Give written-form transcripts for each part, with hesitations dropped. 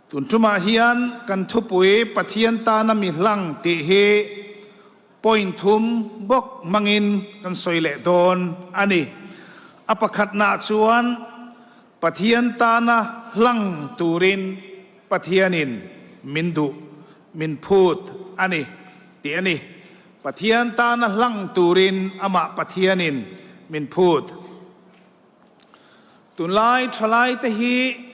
Tun tumah hian kan thupui Pathian tana mi hlang tih hi point thum bawk hmangin kan sawi leh dawn a ni. A pakhatnaah chuan Pathian tana hlang turin Pathianin min duh, min phut a ni tih a ni. Pathian tana hlang turin amah Pathianin min phut. Tunlai thalaite hi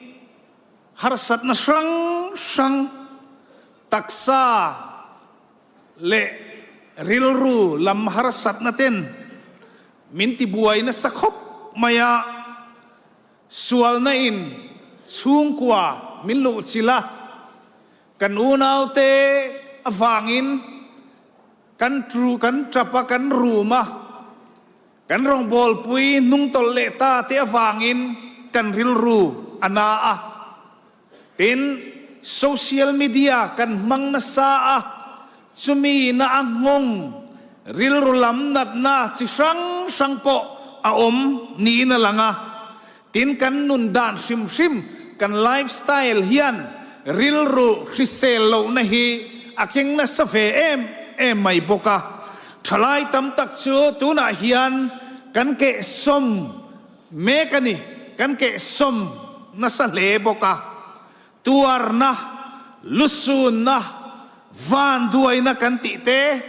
harsatna hrang hrang, taksa leh rilru lam harsatna ten min tibuai nasa khawp mai a, sualna in chhungkua min luhchilh a, kan unaute avangin kan tru kan tap a, kan rum a. Kan rawngbawlpui hnungtawlh leh ta te avangin kan rilru a na a. Tin, social media kan hmang nasa a, chumi na a nghawng rilru lam natna chi hrang hrang pawh a awm niin a lang a. Tin, kan nun dan hrim hrim, kan lifestyle hian rilru hrisel lohna hi a keng nasa ve em em mai bawk a. Thalai tam tak chu tunah hian kan kehsawm mek a ni, kan kehsawm nasa hle bawk a. Tuarna, lusunna, vanduaina kan tih te,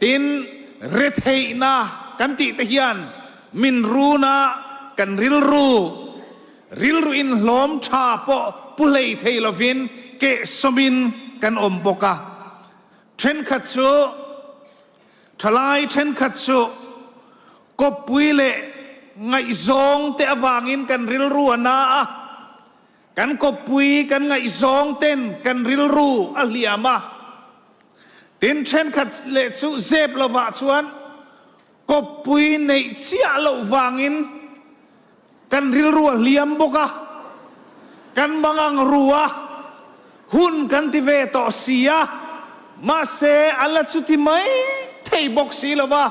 tin retheihna kan tih te hian min run a, kan rilru, rilru inhlawm tha pawh pu hlei thei lovin kehsawmin kan awm bawk a. Thenkhat chu, thalai thenkhat chu kawppui leh ngaihzawng te avangin kan rilru a na a, Kan kawppui kan ngaihzawng ten kan rilru a hliam a, tin thenkhat leh chu zep lovah chuan kawppui neih chiah loh vangin kan rilru a hliam bawk a, kan mangang ru a, hun kan ti ve tawh si a, mahse a la chuti mai thei bawk si lova,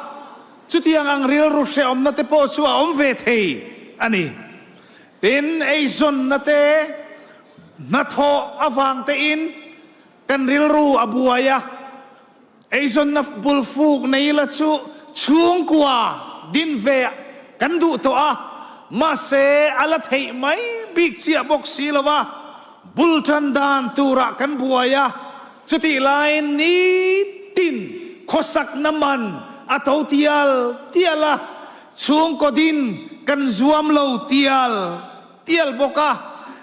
chutiang ang rilru hrehawmna te pawh chu a awm ve thei a ni. Tin, eizawnna te, hnathawh avang tein kan rilru a buai a, eizawnna bulfuk nei la chu chhungkua din ve kan duh tawh a, mahse a la theih mai bik chiah bawk si lo a, bul tan dan turah kan buai a, chutih laiin nitin khawsakna man a to tial tial a, Chhungkaw din kan zuam lo tial tial bawk a,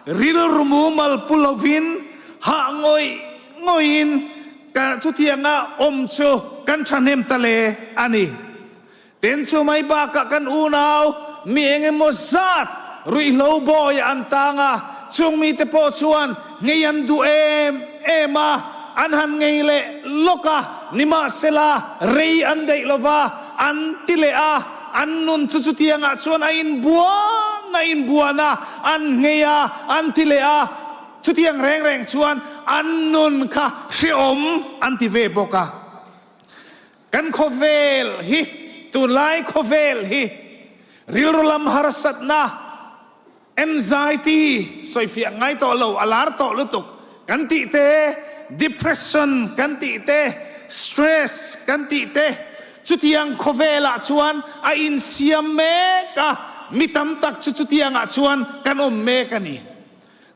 rilru mumal pu lovin hah ngawih ngawihin ka chutianga awm chu kan thahnem ta le a ni. Tin chu mai bakah kan unau mi eng emaw zat ruihhlo bawi an tang a, chung mite pawh chuan ngei an duh em em a, an han ngei leh lawk a, nimahsela rei an daih lova, An ti leh a, an nun chu chutiangah chuan a inbuan a inbuan a, an nghei a, an ti leh a, chutiang reng reng chuan an nun kha hrehawm an ti ve bawk a. Kan khawvel hi, tunlai khawvel hi rilru lam harsatna, Anxiety, sawifiah ngai tawh lo, a lar tawh lutuk kan tih te, depression kan tih te, stress kan tih te, chutiang khawvelah chuan a insiam mek a, mi tam tak chu chutiangah chuan kan awm mek a ni.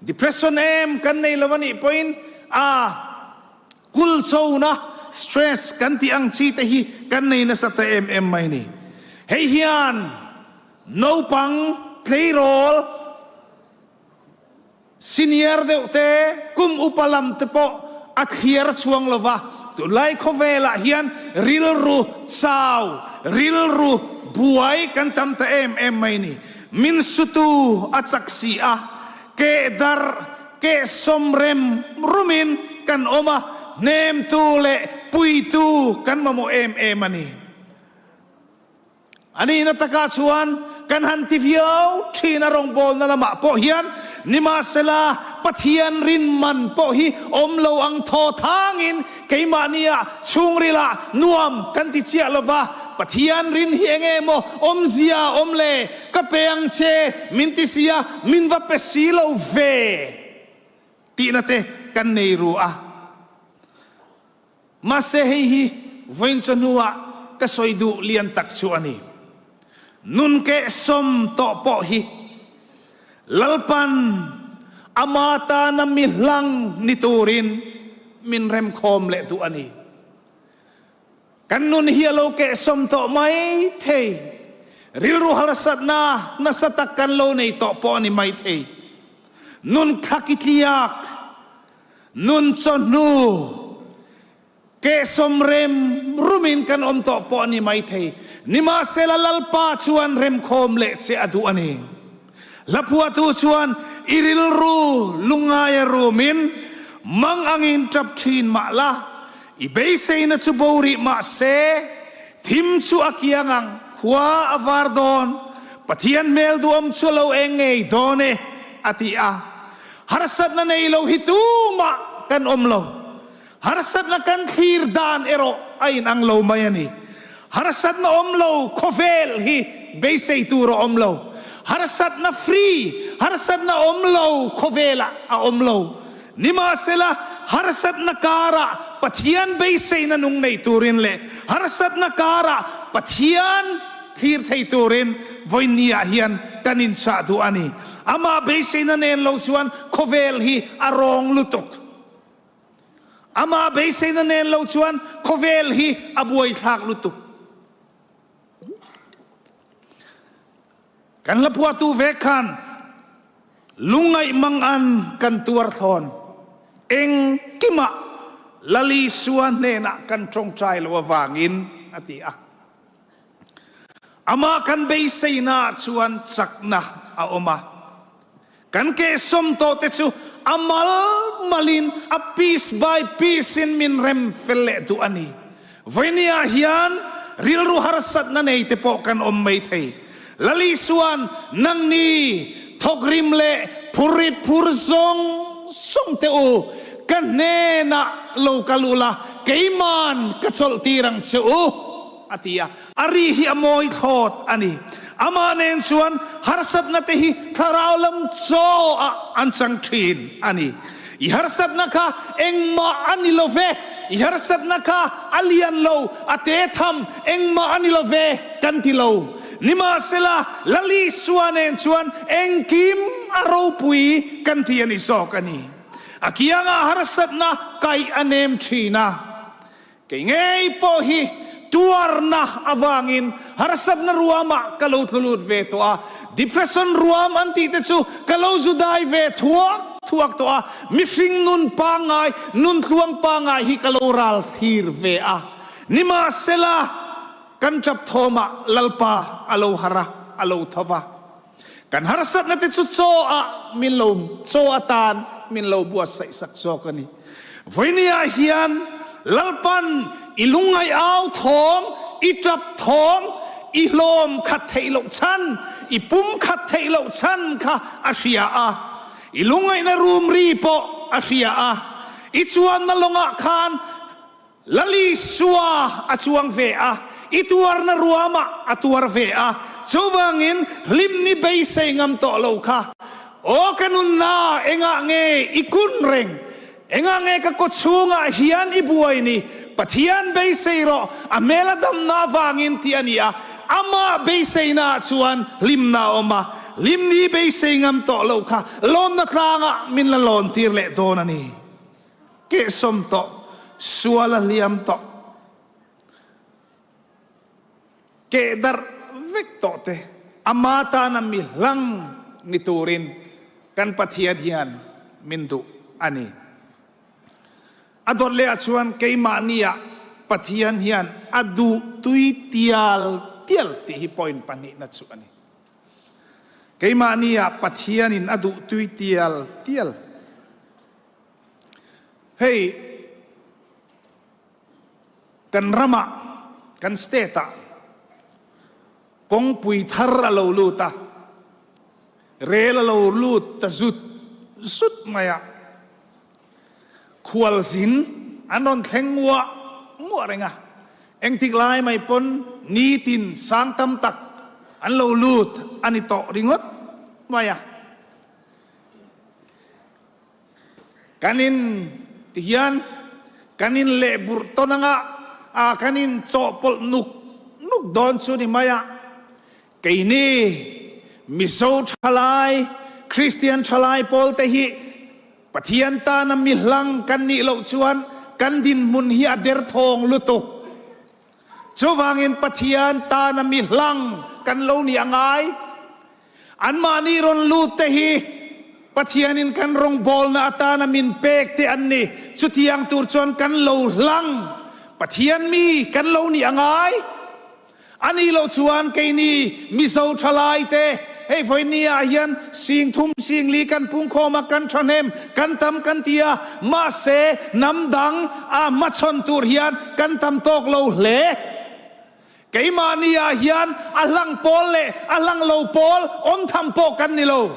Depression em kan nei lo a nih pawhin a kulchona, stress kan tih ang chi te hi kan nei nasa ta em em mai a ni. Hei hian Naupang tleirawl senior deuh te, kum upa lam te pawh a thliar chhuang lo va, tunlai khawvelah hian rilru chau, rilru buai kan tam ta em em mai ni. Min sutu a chak si a, keh darh, keh sawm rem rumin kan awm a, hnemtu leh puitu kan mamawh em em a ni. A nihna takah chuan kan han ti viau thin a rawngbawlna lamah pawh hian, nimahsela Pathian rin man pawh hi awm lo ang thaw thangin keimahnia chhungrilah nuam kan ti chiah lo va, Pathian rin hi eng emaw awmzia awm le, ka pe ang che min ti sia, min va pe si lo ve. Tihna te kan nei ru a. Mahse hei hi vawiin chawhnuah ka sawi duh lian tak chu a ni. Nun kehsawm tawh pawh hi Lalpan ama tana mi hlang ni turin min remkhawm leh duh a ni. Kan nun hi a lo kehsawm tawh mai thei. Rilru harsatna nasa tak kan lo nei tawh pawh a ni mai thei. Nun thlakitliak, nun chawhnu, kehsawm rem rumin kan awm tawh pawh a ni mai thei. Nimahsela Lalpa chuan remkhawm leh che a duh a ni. Hlaphuahtu chuan i rilru lungngaia rumin mang angin tap thin mah la, i beiseina chu bo rih mah se, thim chu a kiang ang, khua a var dawn, Pathian hmel duhawm chu a lo eng ngei dawn e, a ti a. Harsatna nei lo hi tumah kan awm lo. Harsatna kan thlir dan erawh a inang lo mai a ni. Harsatna awm lo khawvel hi beisei tur a awm lo. Harsatna free, harsatna awm lo khawvelah a awm lo. Nimahsela, harsatna karah Pathian beiseina nung nei turin leh harsatna karah Pathian thlir thei turin vawinia hian kan inchah duh a ni. Amah beiseina nen lo chuan khawvel hi a rawng lutuk. Amah beiseina nen lo chuan khawvel hi a buaithlak lutuk. Kan hla phuahtu ve khan lungngaih mangan kan tuar thlawn. Engkimah Lal Isua hnenah kan tawngtai lo avangin a ti a. Amah kan beiseina ah chuan chakna a awm a. Kan kehsawm tawh te chu a mal malin, a piece by piece in min rem fel leh duh a ni. Vawinia hian rilru harsatna nei te pawh kan awm mai thei. Lali chuan nangni thawkrim leh phurrit phur zawng zawng te u, ka hnenah lo kal ula, keiman ka chawlh tir ang che u, a ti a. A ri hi a mawi thlawt a ni. Amah nen chuan harsatna te hi thlarau lam chaw ah an chang thin a ni. I harsatna kha engmah a ni lo ve, i harsatna kha a lian lo, a te tham, engmah a ni lo ve kan ti lo. Nimahsela, Lal Isua nen chuan engkim a ropui kan ti a ni zawk a ni. A kiangah harsatna kaih a nem thin a. Kei ngei pawh hi tuarna avangin harsatna ruamah ka lo tlu lut ve tawh a, depression ruam an tih te chu ka lo zu dai ve thuak thuak tawh a, mihring nun pangngai, nun tluang pangngai hi ka lo ral thlir ve a. Nimahsela, kan tap thawmah Lalpa a lo har a, a lo tho va. Kan harsatna te chu chaw ah min lo chaw atan min lo buatsaih sak zawk a ni. Vawinia hian Lalpan i lungngaih au thawm, i tap thawm, i hlawm khat theih loh chhan, i pum khat theih loh chhan kha a hria a. I lungngaihna rum ri pawh a hria a. I chuanna lawngah khan Lal Isua a chuang ve a, i tuarna ruamah a tuar ve a, chuvangin hlimni beisei ngam tawh lo kha, Aw ka nunna, engah nge i kun reng? Engah nge ka kawchhungah hian i buai ni? Pathian beisei rawh, a hmel a damna avangin tih a ni a, amah beiseinaah chuan hlimna a awm a, hlimni beisei ngam tawh lo kha lawmna tlangah min la lawntir leh dawn a ni. Kehsawm tawh, sual a hliam tawh, keh darh vek tawh te ama tana mi hlang ni turin kan Pathian hian min duh a ni. A dawt leh ah chuan keimahni ah Pathian hian a duh tui tial tial tih hi point pahnihna chu a ni. Keimahni ah Pathianin a duh tui tial tial. Hei kan ramah, kan state ah kawngpui thar a lo lut a, rel a lo lut ta zut zut mai a, khualzin an rawn thleng nguah nguah reng a, engtik lai mai pawn nitin sang tam tak an lo lut a ni tawh ringawt mai a. Kan in ti hian kan in leh burh tawn anga a kan in chawhpawlh nuk nuk dawn chu ni mai a. Keini Mizo thalai, Kristian thalai pawl te hi Pathian tana mi hlang kan nih loh chuan kan dinhmun hi a derthawng lutuk. Chuvangin Pathian tana mi hlang kan lo nih a ngai. Anmahni rawn lut te hi Pathianin kan rawngbawlna atana min pek te an ni. Chutiang tur chuan kan lo hlang. Pathian mi kan lo nih a ngai. A nih loh chuan keini Mizo thalai te hei vawiini ah hian sing thum sing li kan pungkhawm a, kan thahnem, kan tam kan ti a, mahse hnam dang a hmachhawn tur hian kan tam tawk lo hle. Keimahni ah hian a hlang pawl leh a hlang lo pawl awm tham pawh kan ni lo.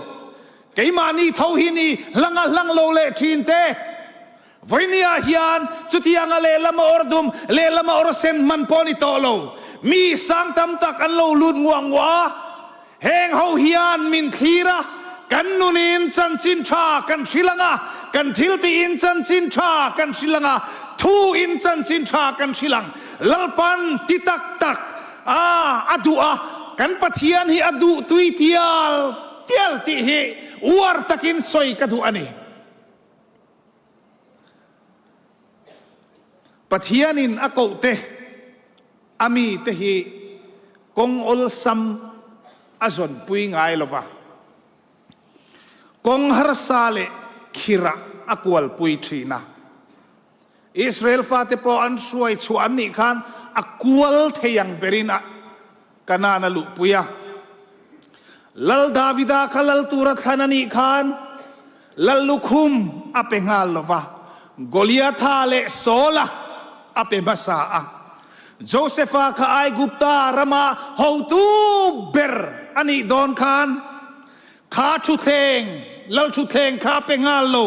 Keimahni tho hi ni hlang a hlang lo leh thin te. Vawinia hian chutianga lehlam a awr dum, lehlam a awr sen hman pawh a ni tawh lo. Mi sang tam tak an lo lut nguah nguah a, heng ho hian min thlir a, kan nunin chanchin tha kan hrilh ang a, kan thil tiin chanchin tha kan hrilh ang a, thu in chanchin tha kan hrilh ang. Lalpan ti tak tak a a duh a, kan Pathian hi a duh tui tial tial tih hi uar takin sawi ka duh a ni. Pathianin a kohte a mite hi kawng awlsam a zawnpui ngai lo va, kawng harsa leh khirah a kualpui thin a. Israel fate pawh an hruai chhuah an nih khan a kual thei ang berin a Kanaan a luhpui a. Lal Davida kha lal tura thlan a nih khan lal lukhum a pe nghal lo va, Goliatha leh Saula a pe hmasa a. Josefa kha Aigupta rama hotu ber a nih dawn khan kha thutthleng, lal thutthleng kha a pe nghal lo.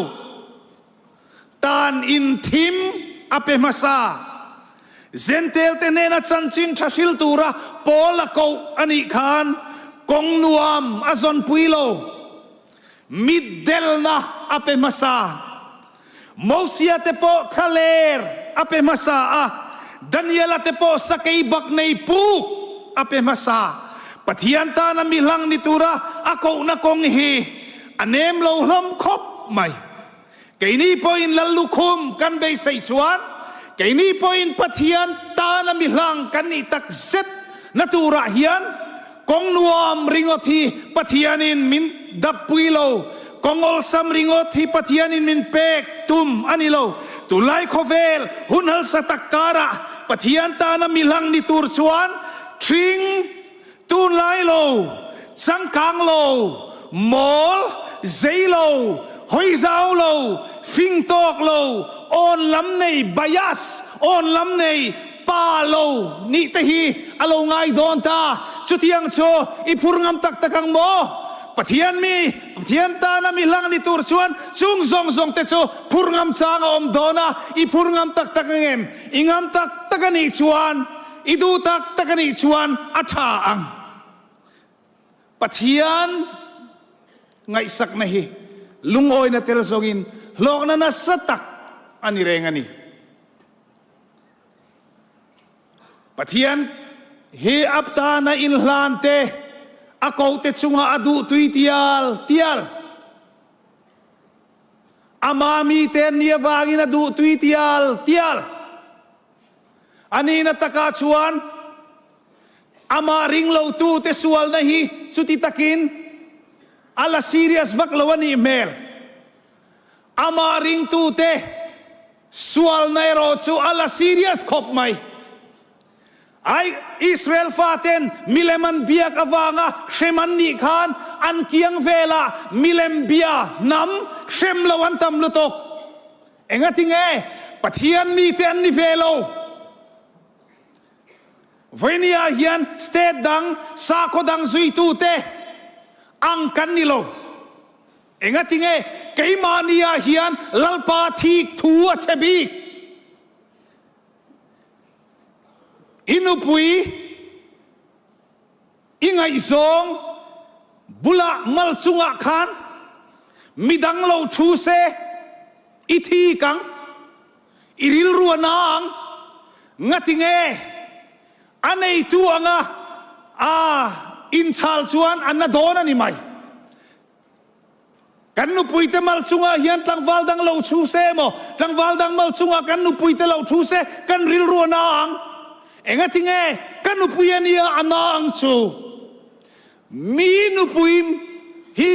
Tan in thim a pe hmasa. Zentel te hnena chanchin tha hril tura Paul a koh a nih khan kawng nuam a zawnpui lo. Mitdelna a pe hmasa. Mosia te pawh thlaler a pe hmasa a, Daniela te pawh sakei bak nei puk a pe hmasa. Pathian tana mi hlang ni tura a kohna kawng hi a nem lo hlawm khawp mai. Keini pawhin Lal lukhum kan beisei chuan keini pawhin Pathian tana mi hlang kan nih tak zet na turah hian kawng nuam ringawt hi Pathianin min dappui lo, kawng awlsam ringawt hi Pathianin min pek tum a ni lo. Tunlai khawvel hun halsa tak karah Pathian tana mi hlang ni tur chuan ṭhing Tunlai lo, changkang lo, mawl, zei lo, hawi zau lo, fing tawk lo, awn lam nei, bias, awn lam nei, pa lo nih te hi a lo ngai dawn ta. Chutiang chu i phur ngam tak tak ang maw? Pathian mi, Pathian tana mi hlang ni tur chuan chung zawng zawng te chu phur ngam chang a awm dawn a, i phur ngam tak tak ang em? I ngam tak tak a nih chuan I duh tak tak a nih chuan a tha ang. Pathian ngaihsakna hi lungawina tel zawngin hlawkna nasa tak a ni reng a ni. Pathian hi a tana inhlan te, a kohte chungah a duh tui tial tial. Ama mite an nih avangin a duh tui tial tial. A nihna takah chuan amah ring lotute sualna hi chuti takin a la serious vak lo a nih hmel. Amah ringtute sualna erawh chu a la serious khawp mai. Ai, Israel faten milem an biak avanga hrem an nih khan an kiang velah milem bia hnam hrem lo an tam lutuk. Engati nge Pathian mite an ni ve lo? Vawinia hian state dang sakhaw dang zuitute ang kan ni lo. Engati nge keimahnia hian Lalpa thik thu a chhe bik? I nupui I ngaihzawng bulah mal chungah khan midang lo thu se. I thik ang, i rilru a na ang, ngati nge a neitu anga a inchhal chuan a na dawn a ni mai. Kan nupuite mal chungah hian tlangval dang lo chhu se emaw, tlangval dang mal chungah kan nupuite lo thu se, kan rilru a na ang. Engati nge ka nupui a nia a na ang chu? Mi nupui hi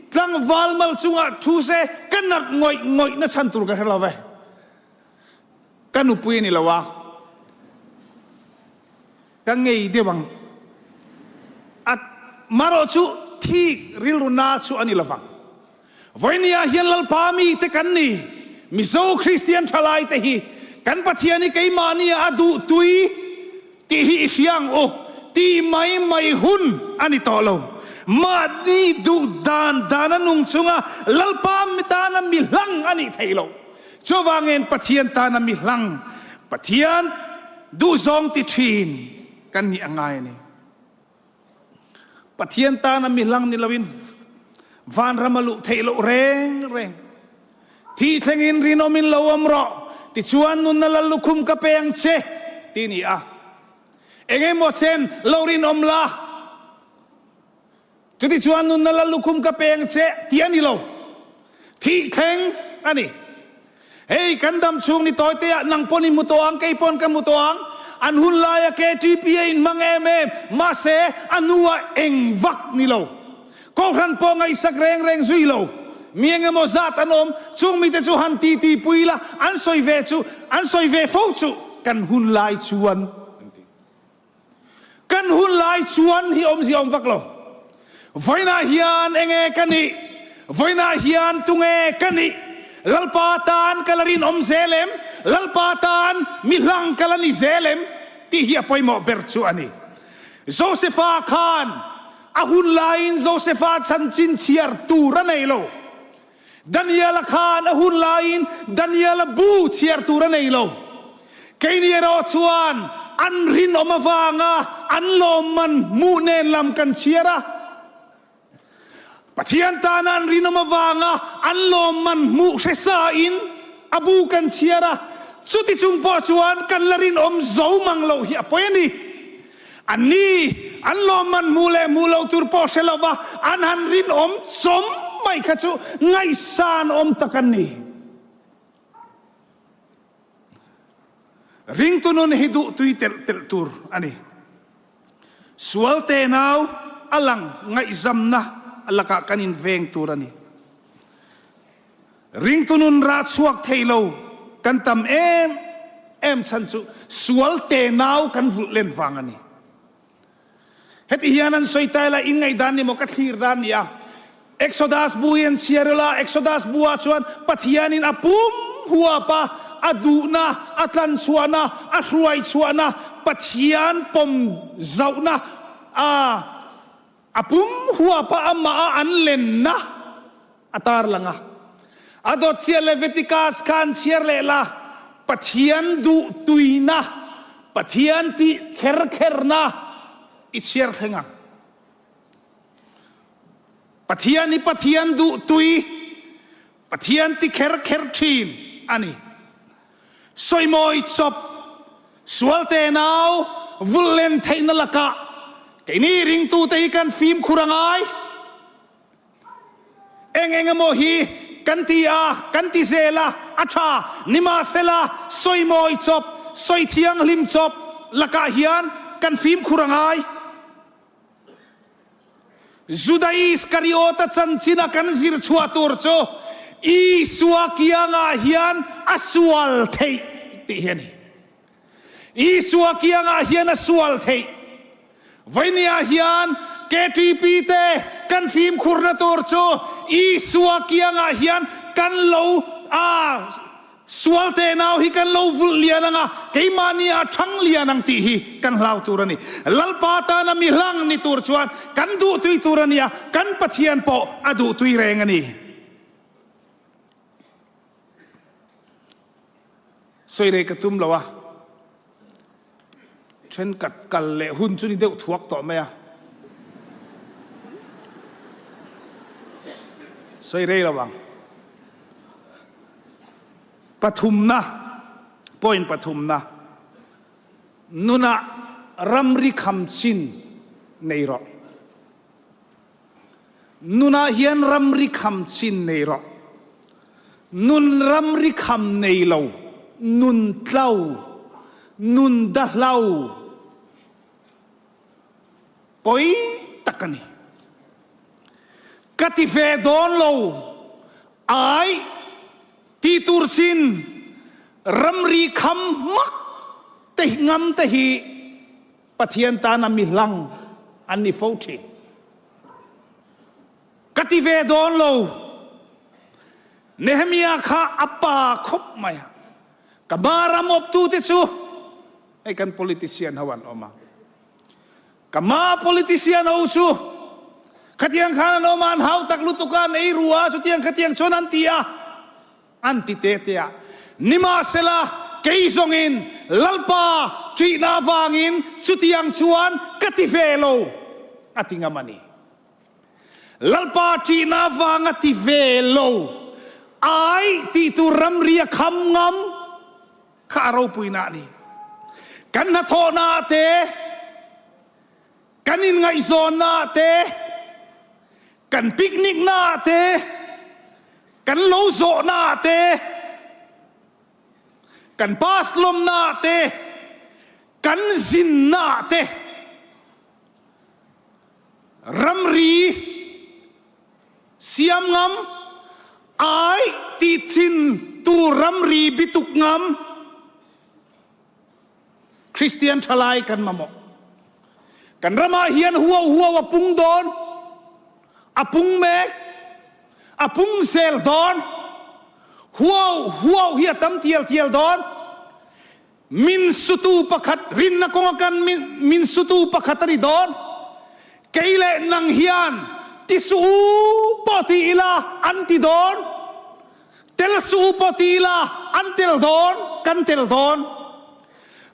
tlangval mal chungah thu se ka nat ngawih ngawih na chhan tur ka hre lo ve. Ka nupui a ni lo a. Ka ngei deuh ang. A marawh chu thik rilru na chu a ni lovang. Vawinia hian Lalpa mite kan ni, Mizo Kristian thalai te hi kan Pathian hi keimahni a duh tui tih hi i hria ang u tih mai mai hun a ni tawh lo. Mahni duh dan dan a nung chunga Lalpa mi tana mi hlang a nih theih loh. Chuvangin Pathian tana mi hlang, Pathian duhzawng ti thin kan nih a ngai a ni. Pathian tana mi hlang ni loin vanram a luh theih loh reng reng. Thih thlengin rinawmin lo awm rawh, tichuan nunna lal lukhum ka pe ang che, ti ni a. Engemaw chen lo rinawm la, Chutichuan nunna lal lukhum ka peng che tih a ni lo. Thih thleng a ni. Hei kan dam chhung ni tawi te ah nang pawn i hmu tawh ang, kei pawn ka hmu tawh ang. An hun laia KTP a inhmang em em, mahse a hnuah eng vak ni lo. Kohhran pawh ngaihsak reng reng zui lo. Mi eng emaw zat an awm, chung mite chu han titi pui la, an sawi ve chu, an sawi ve fo chu kan hun lai chuan an ti. Kan hun lai chuan hi awmzia awm vak lo. Vawiinah hian enge ka nih? Vawiinah hian tunge ka nih? Lalpa tan ka la rinawm zel em? Lalpa tan mi hlang ka la ni zel em? Tih hi a pawimawh ber chu a ni. Josefa khan a hun laiin Josefa chanchin chhiar tur a nei lo. Daniela khan a hun laiin Daniela bu chhiar tur a nei lo. Keini erawh chuan an rinawm avanga an lawmman hmuh nen lam kan chhiar a. Pathian tana an rinawm avanga an lawmman hmuh hre sain a bu kan chhiar a. Chuti chung pawh chuan kan la rinawm zo mang loh hi a pawi a ni. Anni, an lawmman hmuh leh hmuh loh tur pawh hre lova an han rinawm chawm mai kha chu ngaihsan awm tak an ni. Ringtu nun hi duh tui telh telh tur a ni. Sual tenau a lang ngaihzamna lakah kan inveng tur a ni. Ringtu nun rah chhuak thei lo kan tam em em chhan chu sual tenau kan vulh len vang a ni. Heti hian an sawi tai la, in ngaihdan ni maw ka thlir dan ni a. Exodus bu hi an chhiar ila, Exodus bu ah chuan Pathianin a pum huap a, a duhna, a tlanchhuahna, a hruai chhuahna, Pathian pawm zauhna a A pum huapa amah a an lenna a tarlang a. A dawt chiah Leviticus kha an chhiar leh la, Pathian duh tuina, Pathian tih kher kherna i chhiar thleng ang. Pathian hi Pathian duh tui, Pathian ti kher kher thin a ni. Sawimawi chawp sual tenau vulh len theihna lakah keini ringtute hi kan fimkhur a ngai. Eng eng emaw hi kan ti a, kan ti zel a, a tha. Nimahsela, sawimawi chawp, sawi thianghlim chawp lakah hian kan fimkhur a ngai. Juda Iskariota chanchina kan zir chhuah tur chu Isua kiangah hian a sual theih tih hi a ni. Isua kiangah hian a sual theih. Vawinia hian KTP te kan fimkhurna tur chu Isua kiangah hian kan lo a Sual tenau hi kan lo vulh lian ang a, keimahni a thang lian ang tih hi kan hlau tur a ni. Lalpa tana mi hlang ni tur chuan kan duhtui tur a ni a, kan Pathian pawh a duhtui reng a ni. Sawi rei ka tum lo a, thenkhat kal leh hun chu ni deuh thuak tawh mai a. Sawi rei lo ang. Pathumna, point pathumna, nunah ramri kham chin nei rawh. Nunah hian ramri kham chin nei rawh. Nun ramri kham nei lo, nun tlo, nun dahlo pawi tak a ni. Ka ti ve dawn lo, ai ti tur chin ramri kham hmak te ngam te hi Pathian tana mi hlang an ni fo thin. Ka ti ve dawn lo. Nehemia kha a pa khawp mai a. Ka ba ram awptute chu hei kan politician ho an awm a. Ka ma politician ho chu khatiang khan an awm a, an hau tak lutuk a, an ei ru a, chutiang khatiang chuan an ti a. An ti te te a. Nimahsela, kei zawngin Lalpa ṭihna avangin chutiang chuan ka ti ve lo, a ti ngam a ni. Lalpa ṭihna avanga ti ve lo, ai tih tur ramri a kham ngam kha a ropuina a ni. Kan hnathawhnaah te, kan inngaihzawnnaah te, kan picnic naah te, Kan lo zawhna ah te, kan pass lawmna ah te, kan zinna ah te, ramri siam ngam, ai tih chin tu ramri bituk ngam, Kristian thalai kan mamawh. Kan ramah hian huau huau a pung dawn, a pung mek, a pung zel dawn. Huau huau hi a tam tial tial dawn. Min sutu pakhat rinna kawnga kan min sutu pakhat a ni dawn. Kei leh nang hian ti suh u pawh ti ila an ti dawn. Tel suh u pawh ti ila an tel dawn, kan tel dawn.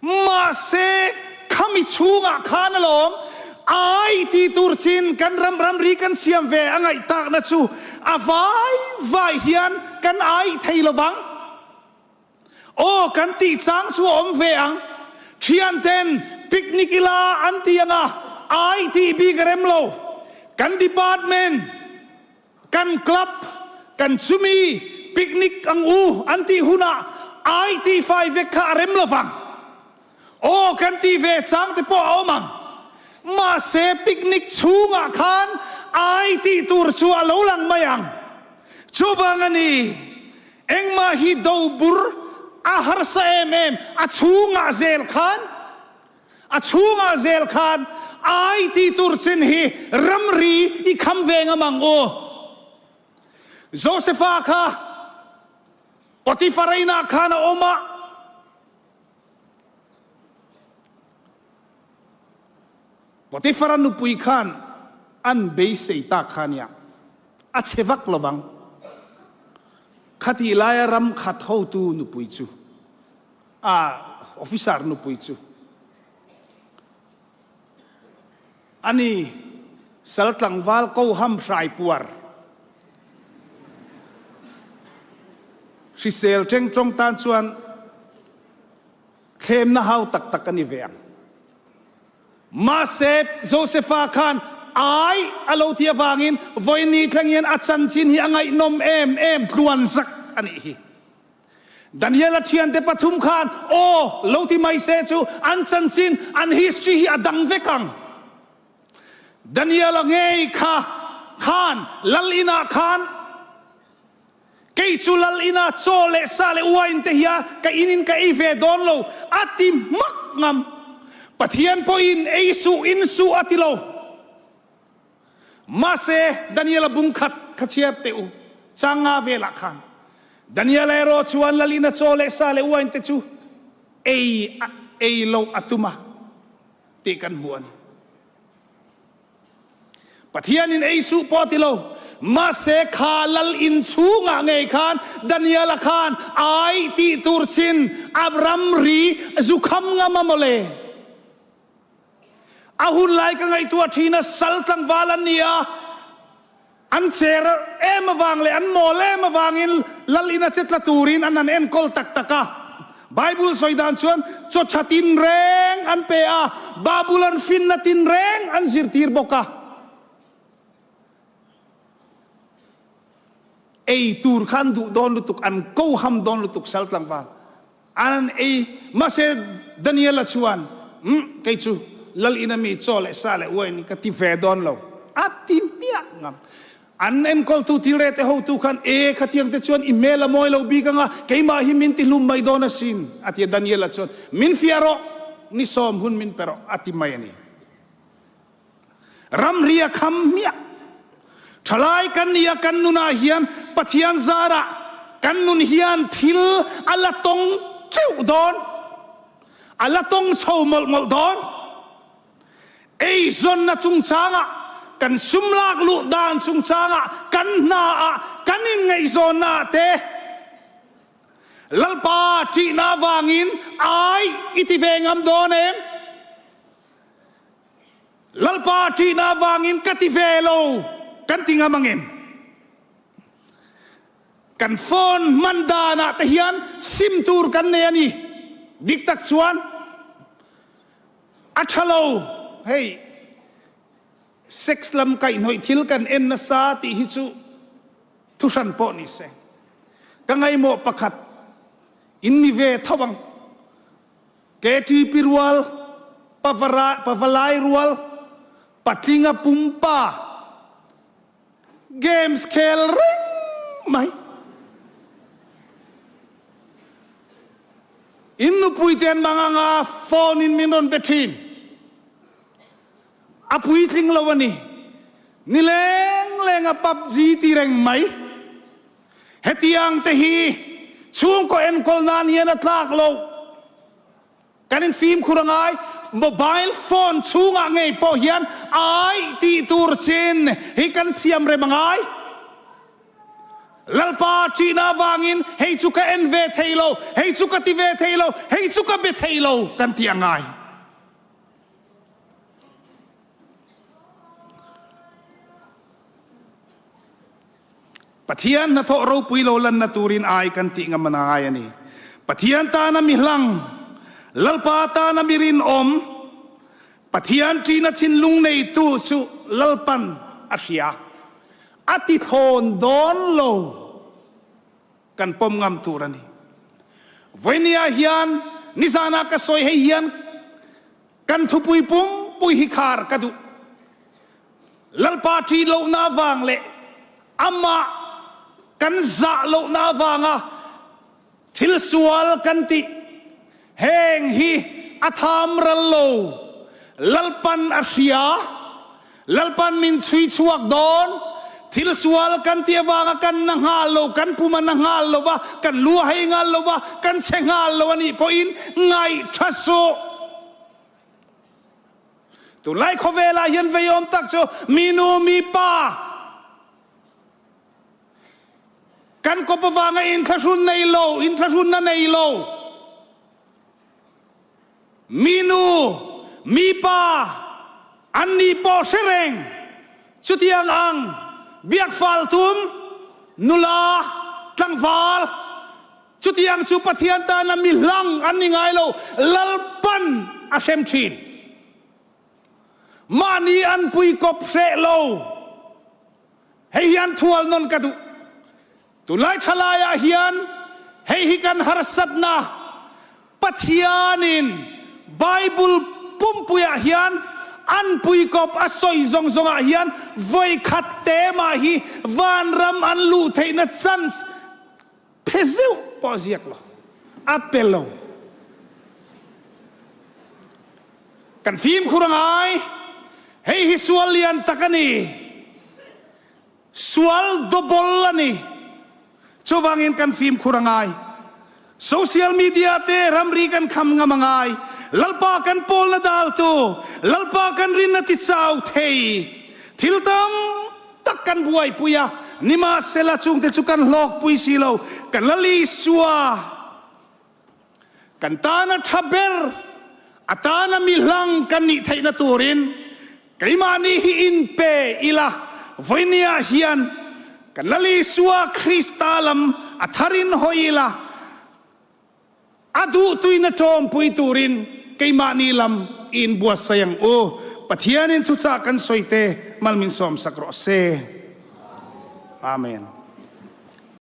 Mahse, khami chhungah khan alawm ai ti tur chin kan ram ramri kan siam ve a ngaih takna chu a vai vai hian kan ai thei lo vang. Aw kan tih chang chu a awm ve ang. Thianten picnic ila an ti anga ai tih bik a rem lo. Kan department. Kan club, kan chumi picnic ang u an tih hunah ai tih fai vek kha a rem lovang. Aw kan tih ve chang te pawh a awm ang. Mahse picnic chhungah khan ai tih tur chu a lo lang mai ang. Chuvang a ni, engmah hi do bur a harsa em em, a chhungah zel khan A chhungah zel khan ai ti tur chin hi ramri i kham ve ngam ang u. Josefa kha Potifar inah khan a awm a. Potifara nupui khan an beisei tak kha nia, a che vak lo vang. Khatih laia ram khat hotu nupui chu. A officer nupui chu a ni sal tlangval ko ham hrai puar hrisel teng tawng tan chuan thlemna hau tak tak a ni ve ang. Mahse Josefa khan ai a lo ti avangin vawiin thleng hian a chanchin hi a ngaihnawm em em tluan zak a nih hi. Daniela thiante pathum khan aw lo ti mai se chu an chanchin, an history hi a dang vek ang. Daniela ngei kha khan lal inah khan kei chu lal inah chaw leh sa leh wine te hia ka in in ka ei ve dawn lo a ti hmak ngam. Pathian pawhin ei suh in suh a ti lo. Mahse, Daniela bung khat kha chhiar teh u, chang nga velah khan. Daniela erawh chuan lalina chaw leh sa leh uain te chu ei ei loh a tum a tih kan hmu a ni. Pathianin ei suh pawh a ti lo, mahse kha lal in chhungah ngei khan Daniela khan ai tih tur chin a ramri zu kham ngam a mawle. A hun lai ka ngaihtuah thin a, sal tlangval an ni a. An cher em avang leh an mawl em avangin lal ina che tla turin an han enkawl tak tak a. Bible sawi dan chuan chaw tha tinreng an pe a, Babulon finna tinreng an zirtir bawk a. Ei tur kha an duh dawn lutuk, an ko ham dawn lutuk sal tlangval. An ei, mahse Daniela chuan, Umm, kei chu lal ina mi chaw leh sa leh uain hi ka ti ve dawn lo, a ti hmiah ngam. An enkawltu tilrete hotu khan, E, khatiang te chuan i hmel a mawi lo bik anga, keimah hi min ti hlum mai dawn asin, a ti a. Daniela chuan, Min fiah rawh, ni sawm hun min pe rawh, a ti mai a ni. Ramri a kham hmiah. Thalai kan nia kan nunah hian Pathian zarah kan nun hian thil a la tawng teuh dawn. A la tawng chho mawlh mawlh dawn. Eizawnna chungchangah, kan sum lak luh dan chungchangah, kan hnaah, kan inngaihzawnnaah te Lalpa ṭihna avangin ai i ti ve ngam dawn em? Lalpa ṭihna avangin ka ti ve lo kan ti ngam angem? Kan phone hman danah te hian sim tur kan nei a ni. Dik tak chuan a ṭha lo. Hei sex lam kaihhnawih thil kan en nasa tih hi chu thuhran pawh ni se. Ka ngaihmawh pakhat in ni ve tho ang. KTP rual, Pavalai rual, Patlinga pumpa, games khel reng mai. In nupui te an mang anga phone in min rawn be thin. A puitling lo a ni. Nileng lenga PUBG ti reng mai. Hetiang te hi chhungkaw enkawl nan hian a tlak lo. Kan in fimkhur a ngai. Mobile phone chhungah ngei pawh hian ai tih tur chin hi kan siam rem a ngai. Lalpa ṭihna avangin hei chu ka en ve thei lo, hei chu ka ti ve thei lo, hei chu ka be thei lo kan tih a ngai. Pathian hnathawh ropui lo lanna turin ai kan tih ngam a ngai a ni. Pathian tana mi hlang, Lalpa tana mi rinawm, Pathian ṭihna thinlung neitu chu Lalpan a hria. A ti thlawn dawn lo. Kan pawm ngam tur a ni. Vawinia hian nizana ka sawi hei hian kan thupui pumpui hi khar ka duh. Lalpa ṭih lohna avang leh amah kan zah lohna avanga thil sual kan tih heng hi a tham ral lo. Lalpan a hria, Lalpan min chhui chhuak dawn. Thil sual kan tih avanga kan na nghal lo, kan pum a na nghal lo va, kan lu a hei nghal lo va, kan chhe nghal lo a nih pawhin ngaihṭha suh. Tunlai khawvelah hian veiawm tak chu mi nu mi pa kan kawp avanga inthlahrun nei lo, inthlahrunna nei lo, mi nu mi pa an ni pawh hre reng chutiang ang biak fal tum nula tlangval Chutiang chu Pathian tana mi hlang an ni ngai lo, Lalpan a hrem thin. Mahni an pui kawp hreh lo. Hei hian thual nawn ka duh. Tunlai thalaiah hian hei hi kan harsatna Pathianin Bible pumpuiah hian an pui kawp a sawi zawng zawngah hian vawikhat te mah hi vanram an luh theihna chance Phe zeuh pawh a ziak lo, a pe lo. Kan fimkhur a ngai, hei hi sual lian tak a ni, sual double a ni. Chuvangin kan fimkhur a ngai. Social media te ramri kan kham ngam a ngai. Lalpa kan pawlna daltu, Lalpa kan rinna tichau thei thil tam tak kan buaipui a, nimahsela chungte chu kan hlawkpui si lo, kan Lal Isua kan tana tha ber, a tana mi hlang kan nih theihna turin keimahni hi inpe ila, Vawinia hian kan Lal Isua Krista lam a tharin hawi ila, a duhtuina ṭawmpui turin keimahni lam i inbuatsaih ang u. Pathianin thuchah kan sawi te mal min sawmsak rawh se. Amen.